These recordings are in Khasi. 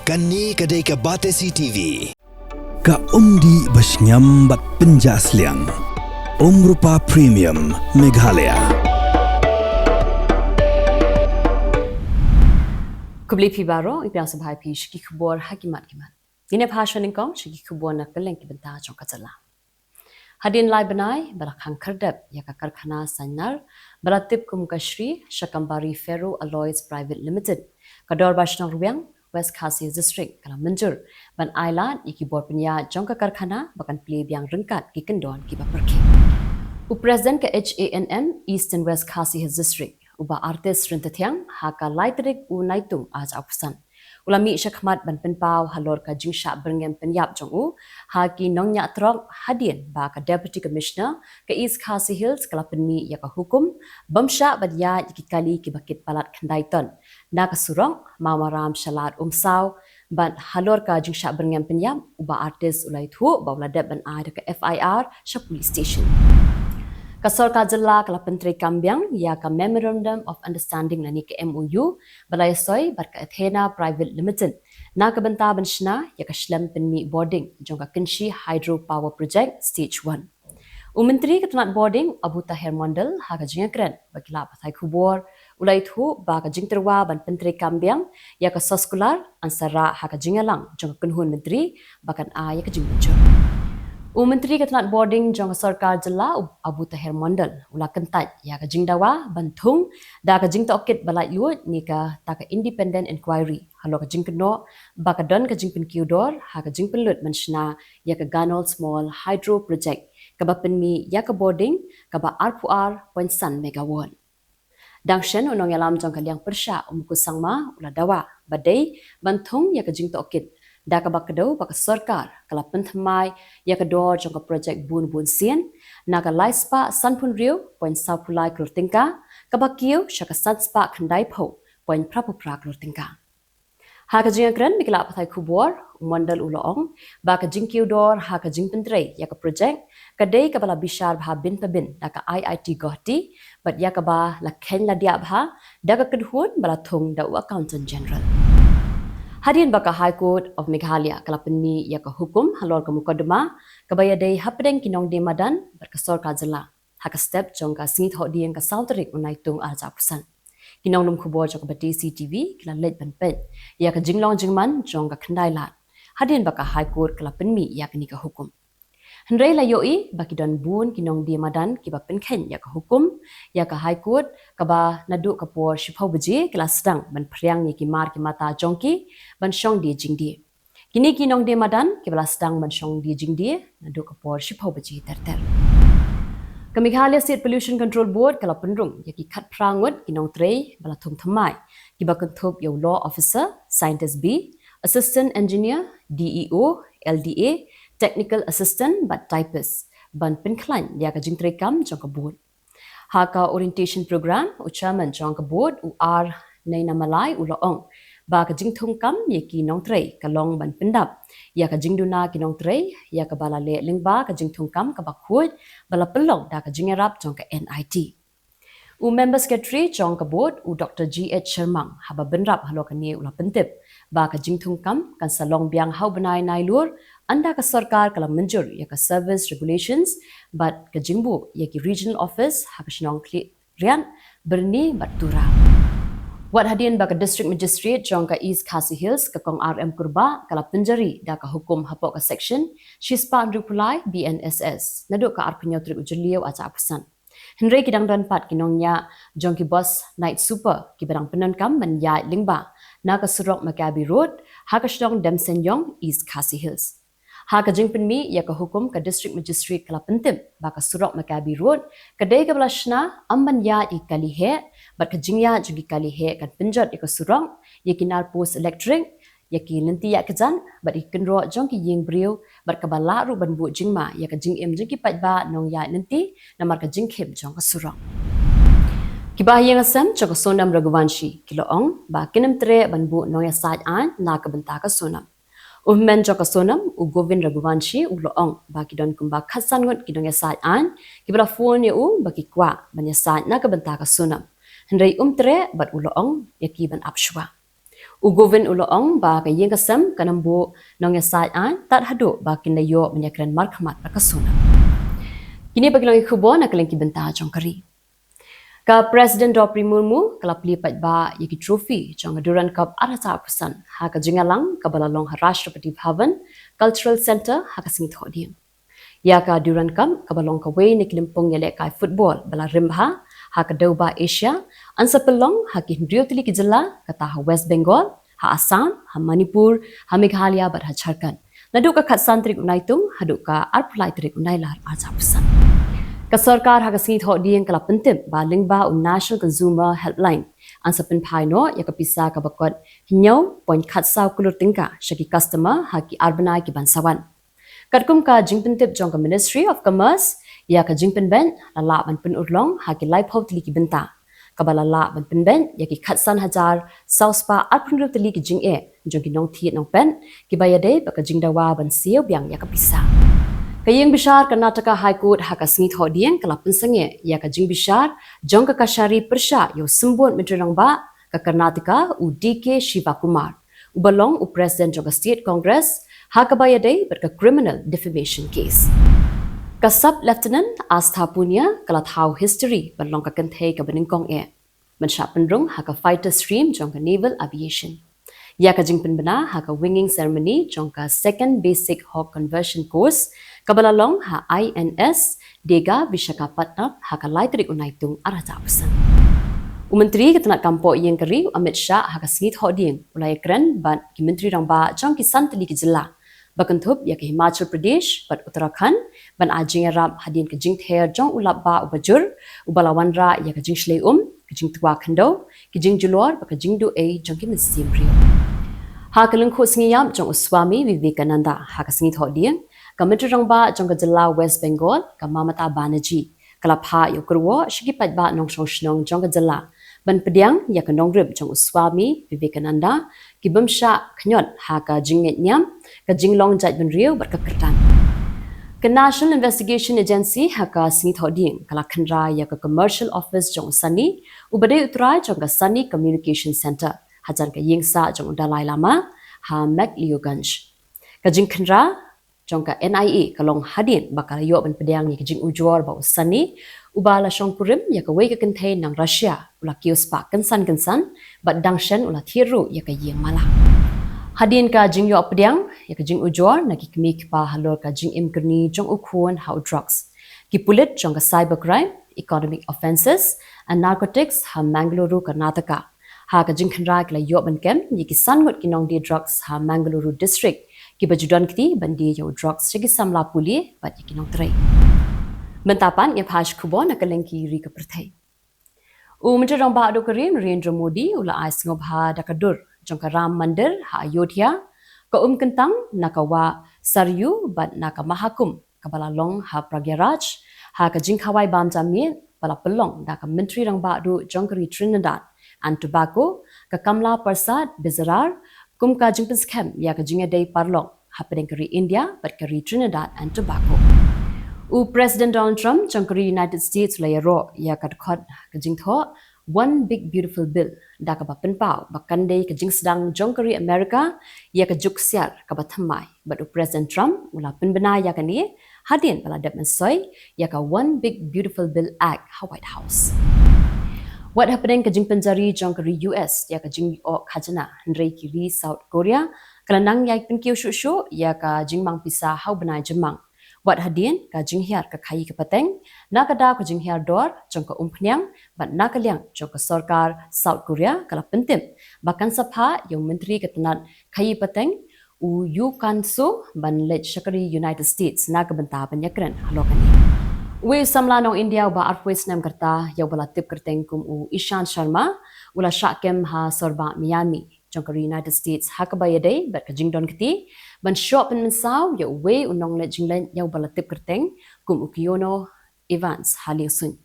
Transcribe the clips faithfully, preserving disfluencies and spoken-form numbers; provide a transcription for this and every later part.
Kane ka dei ka Batesi T V. Ka umdih ba shngiam bad pynjah sliang. Umrupa Premium Meghalaya. Khublei phi baroh, i pdiang sngewbha ïa phi sha ki khubor ha ki mat ki mat. Ngin ïa pha shwa nyngkong sha ki khubor na kylleng ki bynta jong ka jylla. Hadien lai bnai ba la khang khyrdep ïa ka karkhana Sainar ba la tip kum ka Shree Shakambari Ferro Alloys Private Limited, ka Dorbar Shnong Rwiang, West Khasi Hills District, ka la mynjur ban ailad ïa ki bor pynïaid jong ka karkhana ba kan plie biang ryngkat ki kyndon kiba pyrkhing. U President ka H A N M Eastern West Khasi Hills District, u Bah Artist Ryntathiang, ha ka lai tarik u Naitung arhajar arphew san, u la mih shakhmat ban pynpaw halor ka jingshah byrngem pynïap jong u ha ki nongñiah trok hadien ba ka Deputy Commissioner ka East Khasi Hills ka la pynmih ïa ka hukum bym shah ban ïaid ïa ki kali kiba kit palat khyndai ton na ka surok Mawmaram sha Lad Umsaw. Bad halor ka jingshah byrngem pynïap, u Bah Artist u la ïathuh ba u la dep ban ai da ka F I R sha police station. Ka sorkar jylla ka la pyntreikam biang ïa ka Memorandum of Understanding lane ka M O U ba la ïasoi bad ka Athena Private Limited na ka bynta ban shna ïa ka shlem pynmih bording jong ka Kynshi Hydro Power Project Stage one. U Myntri ka tnat bording, Abu Taher Mondal, ha ka jingïakren bad ki lad pathai khubor, u la ïathuh ba ka jingtyrwa ban pyntreikam biang ïa ka soskular, ansarah ha ka jingïalang jong ka kynhun myntri ba kan ai ïa ka jingmynjur. U Myntri ka tnat bording jong ka sorkar jylla, u Abu Taher Mondal, u la kyntait ïa ka jingdawa ban thung da ka jingtohkit ba laitluid ne kata ka independent inquiry halor ka jingkynnoh ba ka don ka jingpynkiew dor ha ka jingpynlut ban shna ïa ka Ganol Small Hydro Project, kaba pynmih ïa ka bording kaba arphew ar point san megawatt. Dang shen, u nongïalam jong ka liang pyrshah, u Muku Sangma, u la dawa ba dei ban thung ïa ka jingtohkit da kaba kdew ba ka sorkar ka la pynthymmai ïa ka dor jong ka project bun bun sien na ka lai spah sanphew hynriew point sawphew lai klur tyngka, kaba kiew sha ka san spah khyndaiphew point phraphew phra klur tyngka. Ha ka jingïakren bad ki lad pathai khubor, u Mondal u la ong ba ka jingkiew dor ha ka jingpyntrei ïa ka project ka dei kaba la bishar bha bin pa bin da ka I I T Guwahati bad ïa kaba la kheiñ la diah bha da ka kynhun ba la thung da u Accountant General. Hadien ba ka High Court of Meghalaya ka la pynmih ïa ka hukum halor ka mukotduma kaba ïadei hapdeng ki nongdie madan bad ka sorkar jylla, ha ka step jong ka sngi Thohdieng ka saw tarik u Naitung arhajar arphew san, ki nonglum khubor jong ka Batesi T V ki la leit ban peit ïa ka jinglong jingman jong ka khyndai lad hadien ba ka High Court ka la pynmih ïa kane ka hukum. Hynrei la ïohi ba ki don bun ki nongdie madan kiba pynkheiñ ïa ka hukum ïa ka High Court, kaba naduh ka por shiphew baje ki la sdang ban phriang ïa ki mar ki mata jong ki ban shong die jingdie. Kine ki nongdie madan kiba la sdang ban shong die jingdie naduh ka por shiphew baje ter ter. Ka Meghalaya State Pollution Control Board ka la pynrung ïa ki khatphra ngut ki nongtrei ba la thung thymmai, kiba kynthup ïa u Law Officer, Scientist B, Assistant Engineer, D E O, L D A, Technical Assistant bad Typist, ban pynkhlaiñ ïa ka jingtreikam jong ka board. Ha ka orientation program, u Chairman jong ka board, u R Nainamalai, u la ong ba ka jingthungkam ïa ki nongtrei ka long ban pyndap ïa ka jingduna ki nongtrei ïa kaba la leh lyngba ka jingthungkam kaba khuid ba la pynlong da ka jingïarap jong ka N I T. U Member Secretary jong ka board, u Doctor G H Shermang, haba bynrap halor kane u la pyntip ba ka jingthungkam kan sa long biang ha u bnai Nailur, ynda ka sorkar ka la mynjur ïa ka service regulations bad ka jingbuh ïa ki regional office ha ka shnong Khliehriat, Byrni bad Tura. Wat hadien ba ka District Magistrate jong ka East Khasi Hills, ka Kong R M Kurbah, ka la pynjari da ka hukum hapoh ka Section shispah hynriewphew lai B N S S naduh ka arphew hynñiew tarik u Jylliew arhajar arphew san. Hynrei ki dang don pat ki nongñiah jong ki bus Night Super kiba dang pyndonkam ban ïaid lyngba na ka surok Maccabi Road ha ka shnong Demsenjong, East Khasi Hills. Ha ka jingpynmih ïa ka hukum, ka District Magistrate ka la pyntip ba ka surok Maccabi Road ka dei kaba la shna ym ban ïaid ïa ki kali heh, bad ka jingïaid jong ki kali heh kan pynjot ïa ka surok, ïa ki nar post elektrik, ïa ki lynti ïaid kjat bad ïa ki kynroh jong ki ïing briew, bad kaba lah ruh ban buh jingma ïa ka jingim jong ki paidbah nongïaid lynti namar ka jingkhim jong ka surok. Ki bahaïing hasem jong ka Sonam Raghuvanshi ki la ong ba kin ym treh ban buh nongïasaid aiñ na ka bynta ka Sonam. U hynmen jong ka Sonam, u Govind Raghuvanshi, u la ong ba ki don kumba khatsan ngut ki nongïasaid aiñ kiba la phone ïa u ba ki kwah ban ïasaid na ka bynta ka Sonam, hynrei um treh bad u la ong ïa ki ban ap shuwa. U Govind u la ong ba ka ïing ka sem kan ym buh nongïasaid aiñ tad haduh ba kin da ïoh ban ïakren markhmat bad ka Sonam. Kine bad ki long ki khubor na ka liang ki bynta jong ka ri. Ka President Droupadi Murmu ka la plie paidbah ïa ki trophy jong ka Durand Cup ar hajar arphew san ha ka jingïalang kaba la long ha Rashtrapati Bhavan Cultural Centre ha ka sngi Thohdieng. Ïa ka Durand Cup kaba long kawei na ki lympung ïalehkai football ba la rim bha ha ka dewbah Asia, yn sa pynlong ha ki hynriew tylli ki jylla, kata ha West Bengal, ha Assam, ha Manipur, ha Meghalaya bad ha Jharkhand, naduh ka khatsan tarik u Naitung haduh ka arphew lai tarik u Nailar ar hajar arphew san. Ka sorkar ha ka sngi Thohdieng ka la pyntip ba lyngba u National Consumer Helpline, yn sa pynphai noh ïa ka pisa kaba kot hynñiew point khatsaw klur tyngka sha ki customer ha ki ar bnai ki ban sa wan. Katkum ka jingpyntip jong ka Ministry of Commerce, ïa ka jingpynbeit la lah ban pynurlong ha ki laiphew tylli ki bynta, kaba la lah ban pynbeit ïa ki khatsan hajar saw spah arphew hynriew tylli ki jingeh jong ki nongthied nongpeit kiba ïadei bad ka jingdawa ban siew biang ïa ka pisa. Ka ïing bishar Karnataka High Court ha ka sngi Thohdieng ka la pynsangeh ïa ka jingbishar jong ka kashari pyrshah ïa u symbud Myntri Rangbah ka Karnataka, u D K Shivakumar, uba long u President jong ka State Congress, ha kaba ïadei bad ka criminal defamation case. Ka Sub Lieutenant Astha Punia ka la thaw history ban long ka kynthei kaba nyngkong eh ban shah pynrung ha ka fighter stream jong ka Naval Aviation. Ïa ka jingpynbna ha ka winging ceremony jong ka Second Basic Hawk Conversion Course kaba la long ha I N S Dega Visakhapatnam ha ka lai tarik u Naitung ar hajar arphew san. U Myntri ka tnat kam poh ïing ka ri u Amit Shah ha ka sngi Thohdieng u la ïakren bad ki Myntri Rangbah jong ki san tylli ki jylla, ba kynthup ïa ka Himachal Pradesh bad Uttarakhand, ban ai jingïarap hadien ka jingther jong u lapbah uba jur, uba la wanrah ïa ka jingshlei um, ka jingtwa khyndew, ki jingjulor bad ka jingduh ei jong ki mynsiem briew. Ha ka lyngkhuh sngi ïap jong u Swami Vivekananda ha ka sngi Thohdieng, ka Myntri Rangbah jong ka jylla West Bengal, ka Mamata Banerjee, ka la phah ïa u kyrwoh sha ki paidbah nongshong shnong jong ka jylla ban pdiang ïa ka nongrim jong u Swami Vivekananda, ki bym shah khñiot ha ka jingngeit niam, ka jinglong jaitbynriew bad ka kyrdan. Ka National Investigation Agency ha ka sngi Thohdieng ka la khynra ïa ka Commercial Office jong u Sani, uba dei u trai jong ka Sani Communication Centre, hajan ka ïing sah jong u Dalai Lama ha Meghalaya. Ka jingkhynra jong ka N I A ka long hadien ba ka la ïoh ban pdiang ïa ka jingujor ba u Sani, uba la shongkurim ïa kawei ka kynthei nang Russia, u la kiew spah kynsan kynsan, bad dang shen u la thied ruh ïa ka ïing mala. Hadien ka jingïoh pdiang ïa ka jingujor na ki kmie kpa halor ka jingim kyrni jong u khun ha u drugs, ki pulit jong ka Cybercrime, Economic Offences and Narcotics ha Mangaluru, Karnataka, ha ka jingkhynra ki la ïoh ban kem ïa ki san ngut ki nongdie drugs ha Mangaluru District, kiba ju don kti ban die ïa u drugs sha ki samla pule bad ïa ki nongtrei. Mynta pat ngin ïa phai sha khubor na ka liang ki ri ka pyrthei. U Myntri Rangbah duh ka ri Narendra Modi u la ai sngewbha da ka dur jong ka Ram Mandir ha Ayodhya, ka um kyntang na ka wah Saryu bad na ka Mahakumbh kaba la long ha Prayagraj, ha ka jingkhawai bam jam miet ba la pynlong da ka Myntri Rangbah duh jong ka ri Trinidad and Tobago, ka Kamla Persad Bezarar, kum ka jingpynskhem ïa ka jingïadei paralok hapdeng ka ri India bad ka ri Trinidad and Tobago. U President Donald Trump jong ka ri United States u la ïaroh ïa ka dkhot ka jingthoh One Big Beautiful Bill, da kaba pynpaw ba kan dei ka jingsdang jong ka ri America ïa ka juk ksiar kaba thymmai, bad u President Trump u la pynbna ïa kane hadien ba la dep mynsoi ïa ka One Big Beautiful Bill Act ha White House. Wat hapdeng ka jingpynjari jong ka ri U S ïa ka jingïoh khajna, hynrei ka ri South Korea ka la nang ïai pynkiew shuh shuh ïa ka jingmang pisa ha u bnai Jymmang, wat hadien ka jinghiar ka khaïi ka pateng, na ka daw ka jinghiar dor jong ka umphniang, bad na ka liang jong ka sorkar South Korea ka la pyntip ba kan sa phah ïa u Myntri ka tnat khaïi pateng, u Yoo Kwan Soo, ban leit sha ka ri United States na ka bynta ban ïakren halor kane. Uwei u samla nong India uba arphew snem ka rta, ïa uba la tip kyrteng kum u Ishan Sharma, u la shah kem ha sorbah Miami jong ka ri United States, ha kaba ïadei bad ka jingdon kti ban shoh pynmynsaw ïa uwei u nongleit jingleit ïa uba la tip kyrteng kum u Keanu Evans ha liengsuiñ.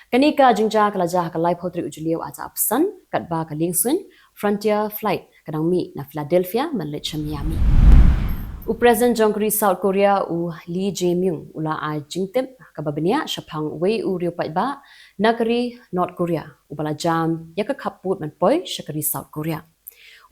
Kane ka jingjia ka la jia ha ka laiphew tarik u Jylliew ar hajar arphew san, katba ka liengsuiñ Frontier Flight ka dang mih na Philadelphia ban leit sha Miami. U President jong ka ri South Korea, u Lee Jae-myung, u la ai jingtip kaba bniah shaphang uwei u riew paidbah na ka ri North Korea uba la jam ïa ka khappud ban poi sha ka ri South Korea.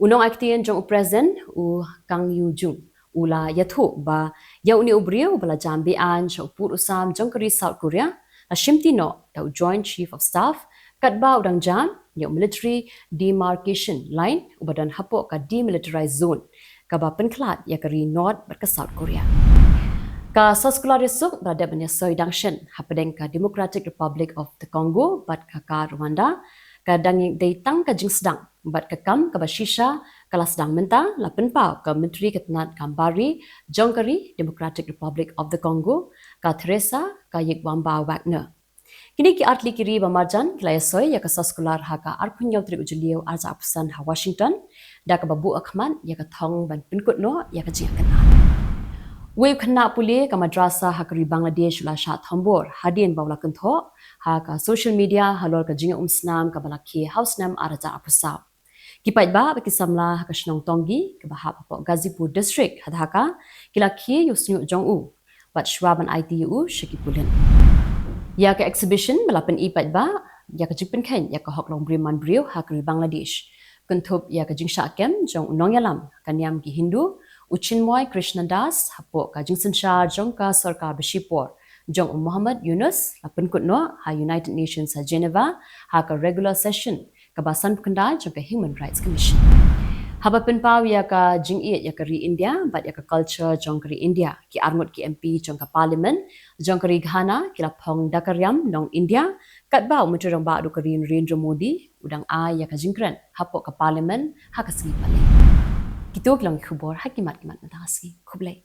U nongai ktien jong u President, u Kang Yu Jung, u la ïathuh ba ïa une u briew ba la jam be-aiñ sha u pud u sam jong ka ri South Korea, la shimti noh da u Joint Chief of Staff, katba u dang jam ïa u Military Demarcation Line, uba don hapoh ka Demilitarized Zone, kaba pynkhlad ïa ka ri North bad ka South Korea. Ka soskular ïasuk ba la dep ban ïasoi dang shen hapdeng ka Democratic Republic of the Congo bad ka, ka Rwanda, ka dang dei tang ka jingsdang, bad ka kam kaba shisha ka la sdang mynta, la pynpaw ka Myntri ka tnad kam bar ri jong ka ri Democratic Republic of the Congo, ka Teresa Kayibwamba Wagner. Kine ki artylli ki ri ba marjan ki la ïasoi ïa ka soskular ha ka arphew hynñiew tarik u Jylliew arhajar arphew san ha Washington, da kaba buh ha khmat ïa ka thong ban pynkut noh ïa ka jingïakynad. Uwei u khynnah pule ka madrasa ha ka ri Bangladesh u la shah thombor hadien ba u la kynthoh ha ka social media halor ka jingïaumsnam kaba la khie ha u snem arhajar arphew saw. Ki paidbah bad ki samla ha ka shnong Tonggi kaba hap hapoh Ghazipur District ha Dhaka, ki la khie ïa u shñiuh jong u bad shuwa ban aiti ïa u sha ki pulit. Ïa ka exhibition ba la pyni paidbah ïa ka jingpynkheiñ ïa ka hok longbriew manbriew ha ka ri Bangladesh, kynthup ïa ka jingshah kem jong u nongïalam ka niam ki Hindu, u Chinmoy Krishnadas, hapoh ka jingsynshar jong ka sorkar bashipor jong u Muhammad Yunus, la pynkut noh ha United Nations ha Geneva ha ka regular session kaba sanphew khyndai jong ka Human Rights Commission. Haba pynpaw ïa ka jingïeit ïa ka ri India bad ïa ka culture jong ka ri India, ki arngut ki M P jong ka Parliament jong ka ri Ghana ki la phong da ka riam nong India, katba u Myntri Rangbah Duh ka ri Narendra Modi u dang ai ïa ka jingkren hapoh ka Parliament ha ka sngi Palei. Kito ki long ki khubor ha ki mat ki mat mynta ka sngi. Khublei.